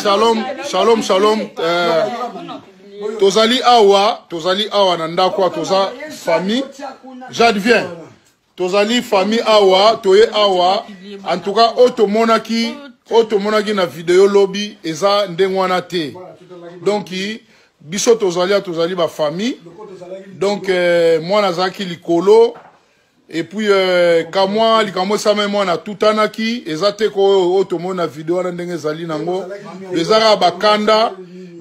Shalom, shalom, shalom. Tozali awa, tozali awa na ndako, toza famille. Jade, viens. Tozali famille awa, toye awa. En tout cas, oyo tomonaki, oyo tomonaki na video lobi eza ndenge wana te. Donc biso tozali, tozali ba famille. Donc mwana azalaki likolo. Et puis kamwa likambo esalami, mwana atutanaki. Eza te ko oyo tomoni na video wana ndenge ezali nango. Eza kaka bakanda,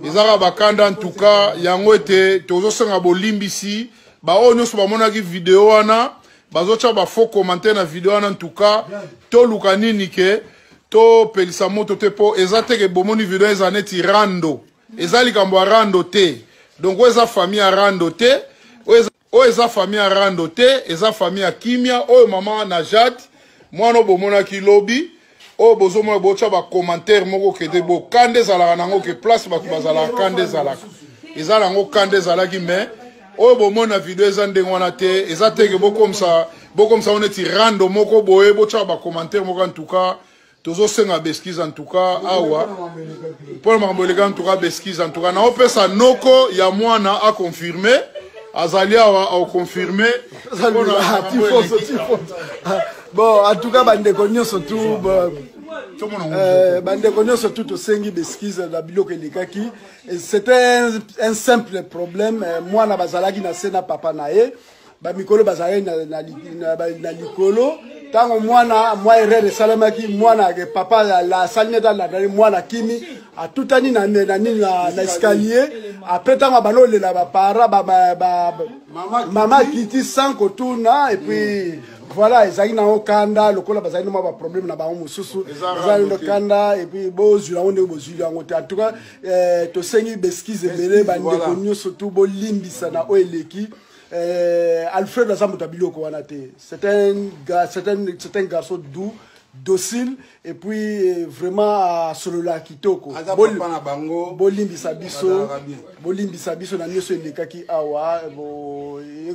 eza kaka bakanda. En tout cas, yango ete tozosenga bolimbisi baoyo nyonso bamonaki video wana, bazotya bafaux commentaire na video wana. En tout cas, toluka nini ke topelisa moto te, mpo eza te ke bomoni video eza neti rando. Eza likambo ya rando te. Donc oyo eza famille ya rando te, oyo eza famille ya rando te, eza famille ya kimia. Oyo mama na Jade, mwana oyo bomonaki lobi, oyo bozomona botya bacommentaire moko kete bo kanda ezalaka nango ke place bato bazalaka, kanda ezalaka, eza nango kanda ezalaki. Mais oyo bomoni na video eza ndenge wana te. Eza te ke bokomisa ngo neti rando moko boye, botyaka bacommentaire moko. En tout cas, tozosenga baexcuse en tout cas awa mpona makambo eleka. En tout cas, baexcuse en tout cas. Naopesa noko ya mwana aconfirme, azali awa, aoconfirme. Bon, en tout cas, bandeko nyonso tu, bandeko nyonso tu, tosengi baexcuse na biloko elekaki. C'était un simple problème. Mwana bazalaki na se na papa na ye, bamikolo bazalaki na likolo. Ntango mwana mwa erreur esalemaki, mwana papa asali neti alandani mwana, kimi, atutani na nini, na escalier. Après, ntango abandi olela, bapara mama akiti sans kotuna. Et puis voilà, ezalaki nango kanda lokola bazalaki na mwa baproblème na bango mosusu, ezalaki no kanda. Et puis bozwila yango ndenge bozwili yango te. En tout cas, tosengi baexcuse ebele, bandeko nyonso tu, bolimbisa na oyo eleki. Alfred aza moto ya biloko wana te. C'est un garçon doux, docile et puis vraiment asolola kitoko. Bolimbisa biso, bolimbisa biso na nyonso elekaki awa.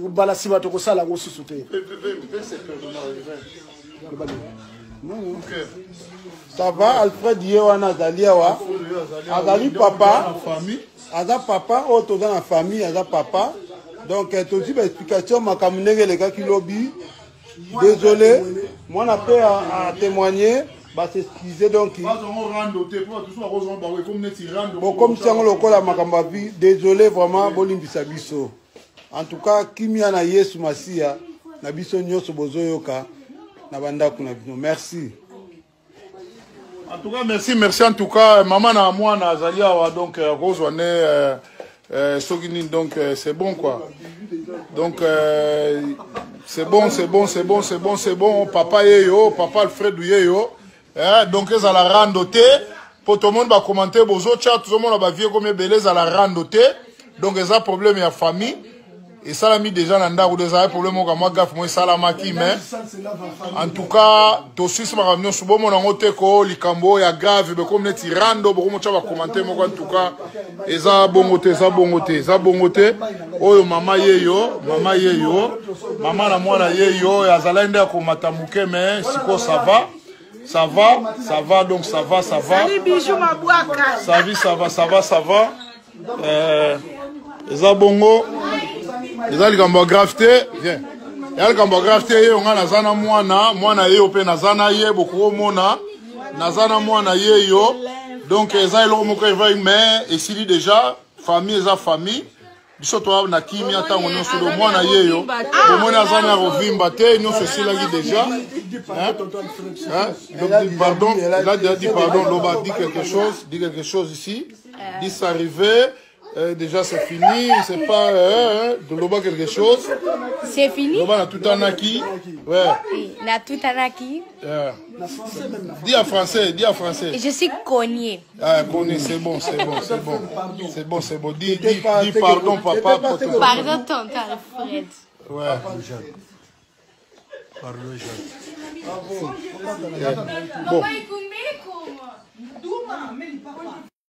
Mbala nsima tokosala yango susu te. Ça va, Alfred ye wana azali awa, azali papa, aza papa oyo toza na famille, aza papa. Donc tozwi baexplication makambo ndenge elekaki lobi. Désolé, mwana mpe atémoigné, bas'excuse. Donc bokomisi yango lokola makambo ya vie. Désolé vraiment, bolimbisa biso. En tout cas, kimia na Yesu Masiya na biso nyonso bozoyoka na bandako na bino. Merci. En tout cas, merci, merci. En tout cas, maman na mwana azali awa, donc akozwa ne soki nini. Donc c'est bon quoi. Donc c'est bon, c'est bon, c'est bon, c'est bon, c'est bon. Papa yeyo, papa Alfred yeyo. Eh, donc ezala rando te, po tomoni bacommentaire bozotya, tozomona bavie komi ebele. Ezala rando te. Donc eza problème ya famille, esalami déjà na ndako. Do ezala problème moko ya mwa gaffe mo esalamaki, mais en tout cas tosisi makambo nyonso. Bomona yango te ko likambo oyo ya grave bekomi neti rando, bokomotya bacommentaire moko. En tout cas, eza bongo te, eza bongo te, eza bongo te. Oyo mama yeyo, mama yeyo, mama na mwana yeyo, azalaki nde akomata moke, mais sikoyo ça va, ça va, ça va. Donc ça va, ça va. Salut, Bijou Mabwaka. Ça va, ça va, ça va, ça va. Eza bongo, eza likambo ya grave te. Viens, eza likambo ya grave te. Ye nga naza na mwana, mwana ye yo mpe naza na ye, bokomona naza na mwana ye yo. Donc eza eloko moko evai, mais esili déjà. Famille eza famille, biso toa na kimia ntango nyonso. Do mwana ye yo, bomoni aza na kovimba te, nyonso esilaki déjà. Hein? Hein? Donc, pardon, il a déjà dit pardon. Loba, dis quelque chose, dis quelque chose ici. Dis ça arrivé, déjà c'est fini, c'est pas de loba quelque chose. C'est fini. Loba na tutanaki. Ouais. Na tutanaki. Yeah. Dis en français, dis en français. Je suis cogné. Ah, cogné, c'est bon, c'est bon, c'est bon. C'est bon, c'est bon. Dis, dis, dis pardon, papa. Pardon, tonton Alfred. Ouais. Pardon, Jacques. Bon. Papa,